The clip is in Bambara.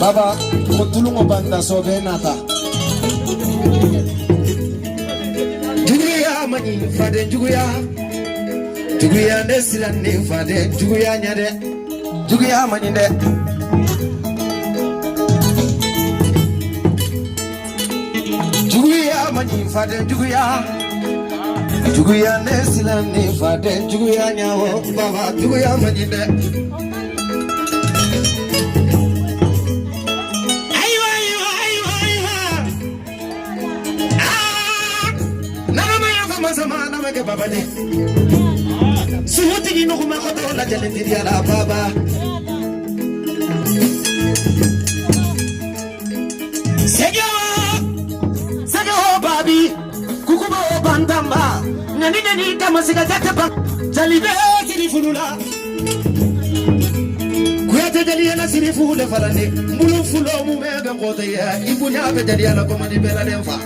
Baba ko tulungo banda sobe nata. Juguya maɲi faden juguya. Juguya ne siran ni faden juguya ɲɛ dɛ. Juguya maɲi dɛ. Juguya maɲi faden juguya. Juguya ne siran ni faden juguya ɲɛ o baba juguya maɲi dɛ. Ayiwa ayiwa ayiwa ayiwa. Aa! Nana ma ya fama sama na ma kɛ baba de. Suhutigi nuguma koto la jalen tiriya la baba. Sɛgɛwa sɛgɛwa babi kukuba o bantamba nani nani damasiga jate ban jali bɛ siri fulu la. Kuyate jaliya la siri fulu farani mbulu fulo mu mɛ bɛ kɔtɛ ya i bonya bɛ jaliya la komani bɛɛ la den fa.